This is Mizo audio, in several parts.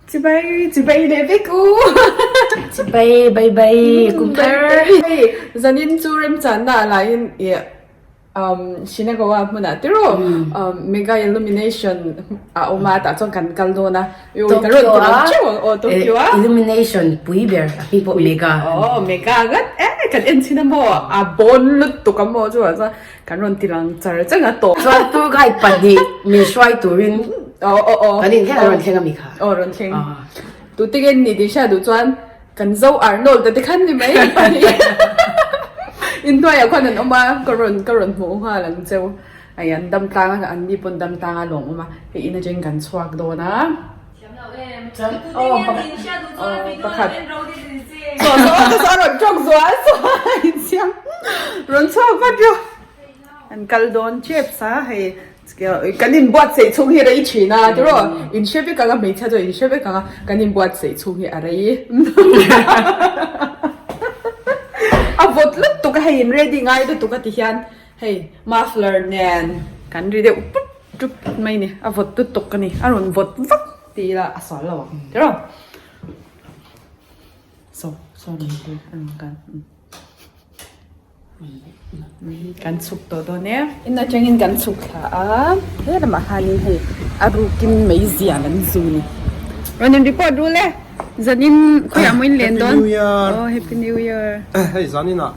Chibai chibai leh vek u. Chibai bye bye kum thar. Hei zanin chu remchanna ah lahin ih Shinagawa hmunah tiraw mega illumination a awm a tah chuan kan kal dawn a ka rawn ti lo teuh ang aw Tokyo a. Illumination pui ber a hming pawh mega. Aw mega ngat e kan en chhin a maw a bawn lutuk a maw chuvang chuan Kan rawn ti lang char chang a tawp. Chuan tour guide pahnih min hruai turin Aw aw aw. Kan in thleng a rawn thleng a mi kha. Aw rawn thleng. Tute nge ni tih hria duh chuan kan zo Arnold te khan ni mai pahnih. Inhnuaiah khuan an awm a ka rawn ka rawn hmuh nghal ang cheu. Hei an dam tlang a an ni pawn dam tlang a lawm awm a hei in atangin kan chhuak dawn a. Aw pakhat saw saw te saw a rawn tawk zual saw a insiam rawn chhuak vat rawh an kal dawn tep sa hei kan inbuatsaih chhung hi rei thin a tiraw inhre vek ang a hmeichhia chu inhre vek ang a kan inbuatsaih chhung hi a rei a vawt lutuk a hei in ready ngai lutuk a ti hian hei muffler nen kan ri deuh pup. Ṭup mai ni, a vawt lutuk a ni, a rawn vawt vak ti ila a sual lo ang tiraw? Saw saw lam te a rawn kal kan chhuk tawh dawn e. In atangin kan chhuk thla a, he lamah khanin hei a rukin meizial an zu ni. Rawn in report rul e, zanin khawiah maw in len dawn? Happy New Year! Aw Happy New Year! Hei zaninah.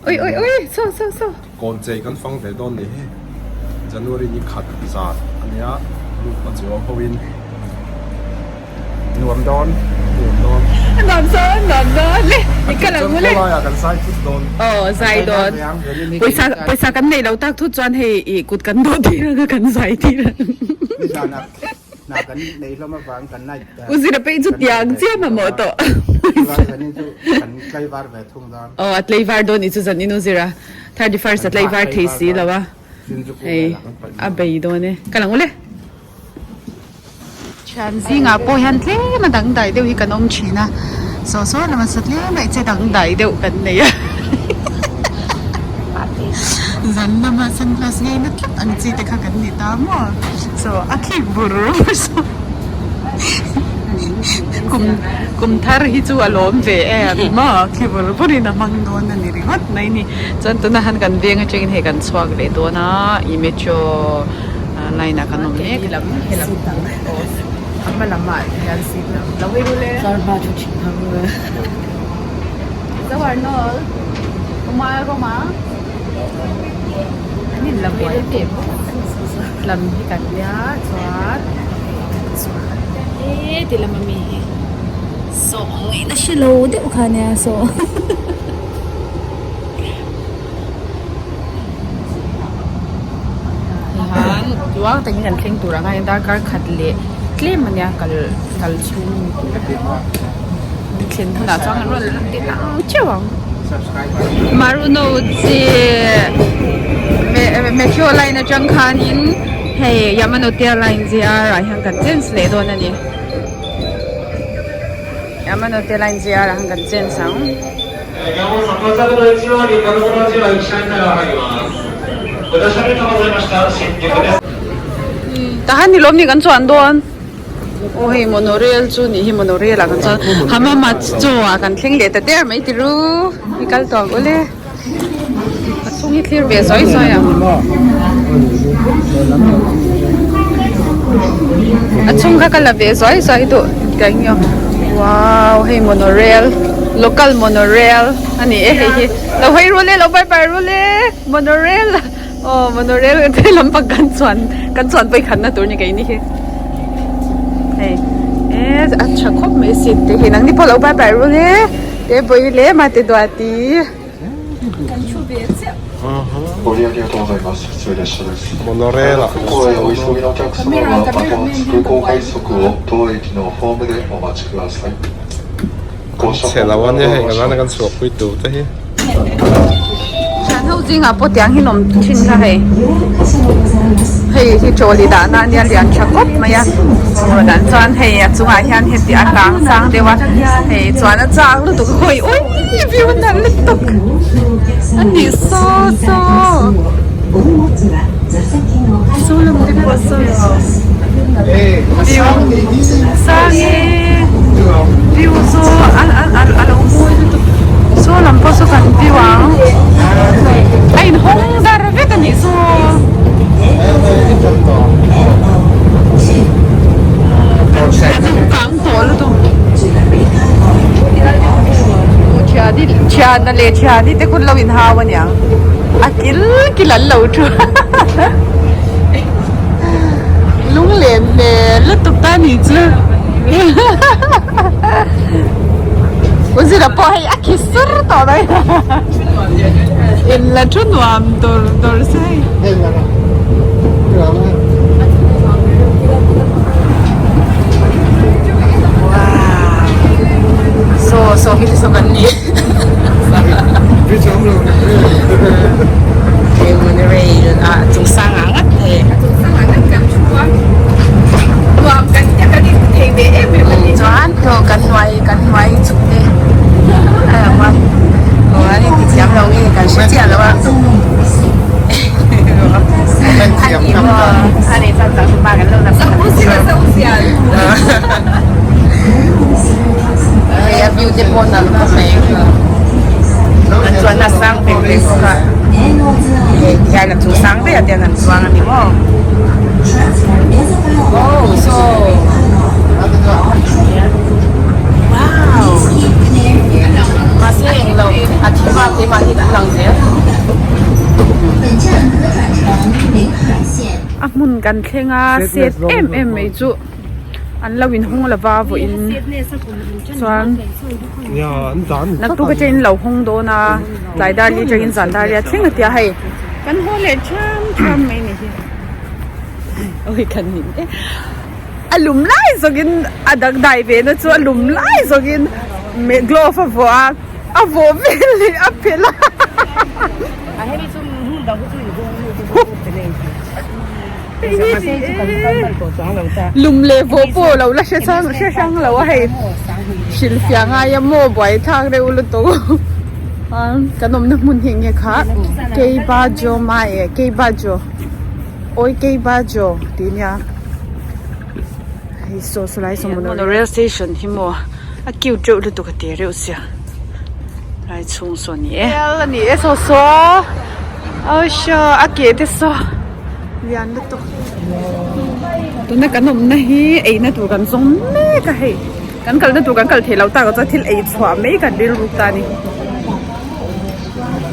Oi oi oi saw saw saw. Kawn chei kan fang ve dawn ni hi January ni khat zan a nia group a chuang ho in nuam dawn nuam dawn. Nuam dawn nuam dawn le i kal ang u le. Khawlai ah kan zai thut dawn. Aw zai dawn pawisa pawisa kan nei lo tak thut chuan hei i kut kan dawh tir ang a kan zai tir ang. Hna kan neih hlawm avang kan night U zira pei chu tiang chiah mamawh tawh. Chuvang zanin chu kan tlaivar ve thung dawn. Aw a tlaivar dawn i chu zanin U zira 31st a tlaivar thei si lo a hei a bei dawn e. Ka lang ule. Thian zingah pawh hian tlem a dangdai deuh hi kan awm thin a, saw saw lama sa tlem a che dangdai deuh kan nei a. Zan lama sunglass ngei na tlat ang chi te kha kan ni ta maw? So a khik bur bur saw kum kum thar hi chu a lawm ve em maw khi bur bur in a hmang dawn a ni ringawt mai ni chuan tunah han kan veng atangin hei kan chhuak leh dawn a ih metro line ah kan awm mek a a hma lamah hian seat lam lo hawi ru le. Zo Arnold Uma Roma an in la buai ve bawk a lam hi kan nia chuan e ti lam ami hi saw ngaihna hre lo deuh kha nia saw tihian tluang takin kan thleng tur ang a darkar khat leh tlem ania kal kal chhung. Thlen hunah chuan kan rawn ti lang theuh ang. Maruno chi metro line atang khanin hei Yamanote line JR ah hian kan change leh dawn a ni. Yamanote line JR ah hian kan change ang. Tahan ni lawm ni kan chuan dawn. Aw hei monorail chu nih hi monorail ah kan chuan Hamamatsu ah kan thleng leh ta der mai tiru i kal tawh ang ule a chhung hi thlir ve sawi sawi ang a chhung kha ka la ve sawi sawi duh ka eng nge wow hei monorail local monorail a ni e hei hi lo hawi rul e lo bye bye rul e monorail. Aw monorail te lampang kan chuan kan chuan pawi khatna tur ni keini hi hei e a tha khawp mai seat te hi nangni pawh lo bai bai rul e te bawi le mate duati kan thu ve chiah. Monorail ah Chhe lo a nia hei ka zana kan chhuah pui tur te hi. Thian ho zingah pawh tiang hi an awm thin kha hei. Hei hi trolley dahna a nia lian tha khawp mai a. Aw dan chuan hei a chungah hian heti a kang sang deuh a hei chuan a chak lutuk a hawi ui view nalh lutuk a ni saw saw. Saw lam te pawh saw view sang e. Thiana leh thiani te khun lo inhau aniang a kil kil an lo thu lunglen hmel lutuk ta ni chu u zira pawh hei a khi sur tawh mai in la thu nuam dawr dawr se hei. Saw saw hi saw kan ni. Hei monorail a chung sang ah ngat hei. A chung sang ah ngat kan thu a. Nuam kan tia kan in thei ve em em a ni. Chuan thaw kan hnuai kan hnuai chhuk te a lang a. Aw an inti thiam lo nge kan hre chiah lo a. A ni chuan changtupa kan lo la. Hei a view te pawh nalh khawp mai an chuan a sang pek pek bawk a hei tihian a chung sang daih ah te hian an chuang a ni maw oh saw wow mahse englo a thim a keimah hi kan lang zel. A hmun kan thleng a set em em mai chu. an lo inhawng lova vawiin chuan naktuk atangin lo hawng dawn a tlai dar li atangin zan dar ria thleng a tia hei kan haw leh ṭhiam ṭhiam mai ni hi awi kan ning e a lum lai zawkin a dang dai ve na chu a lum lai zawkin glove a vuah a a vawh vel leh a phelh a. Lum leh vawh pawh lo la hre chang hre hrang lo a hei hrilhfiah ngai a maw buai thlak reuh lutuk a kan awmna hmun hi enge kha Keibajo mai e Keibajo awi Keibajo tih ania hei saw saw lai saw monorail station hi maw a cute reuh lutuk a ti reuh sia lai chhung saw a ni e a ni e saw saw aw saw a ke te saw. Lian lutuk. Tuna kan awmna hi eina tur kan zawng mek a hei. Kan kalna tur kan kal thei lo tak ah chuan thil ei chhuah mai kan rilru ta a ni.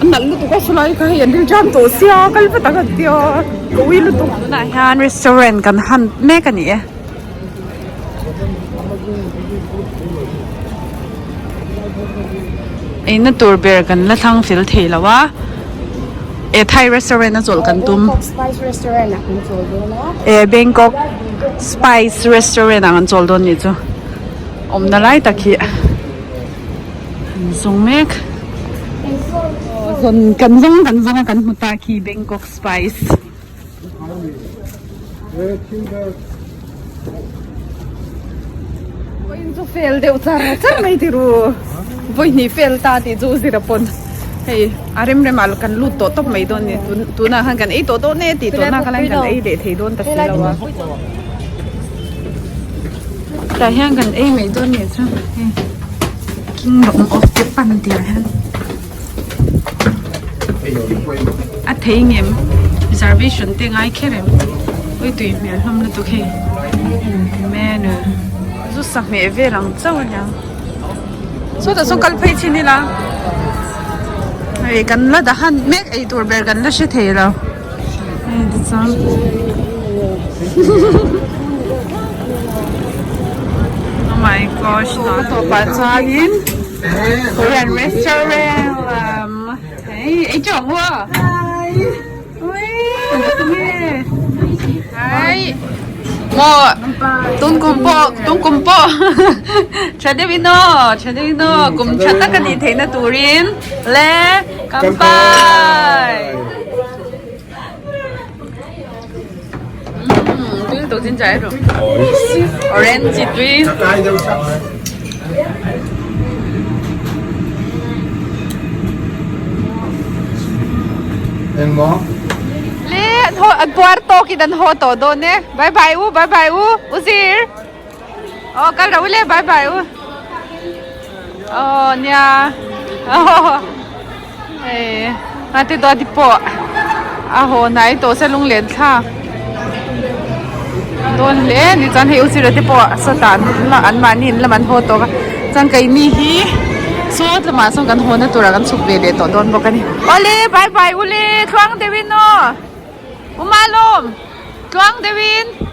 A nalh lutuk a sawlai kha hei an ril jam tawh sia kal vat ang an tia ka ui lutuk. Tunah hian restaurant kan hunt mek a ni e. Eina tur ber kan la thlang fel thei lo a e Thai restaurant a chawlh kan tum e Bangkok spice restaurant ah kan chawl dawn nih chu awmna lai tak hi an zawng mek zawn kan zawng kan zawng a kan hmu ta khi Bangkok spice. Vawiin chu fel deuh char char mai ti ru vawihnih fel ta tih chu zira pawn hei a rem rem ah kan lut tawh tawp mai dawn a ni tunah khan kan ei tawh dawn e tih tawh nak alaiin kan ei leh thei dawn ta si lo a tah hian kan ei mai dawn nih chu hei kingdom of japan tih ah hian. A thei ngem reservation te ngai kher em ui tui hmel hlawm lutuk hei menu zu sa hmeh vel ang chauh a niang sawtah sawn kal phei chin ila hei kan la dahan mek ei tur ber kan la hre thei lo hei tichuan oh my gosh tawpah chuanin. Korean restaurant lam hei ei chawng ua hei maw tung kum pawh tung kum pawh tha deuh in aw tha deuh in aw kum tha tak a nih theihna turin le kampai Orange tui. Le an haw an puar tawkin an haw tawh dawn e. Bye bye u bye bye u u zir. Aw kal ro le bye bye u. Aw nia. Hei a te dawt hi pawh a haw hnai tawh se lunglen thlak dawn hle a ni chuan hei u sira te pawh sawtah an mahni in lam an haw tawk a chuan keini hi. Saw lamah sawn kan haw na turah kan chhuk ve leh tawh dawn bawk a ni. Awle bye bye ule tluang deuhin aw. Umalawm tluang deuhin.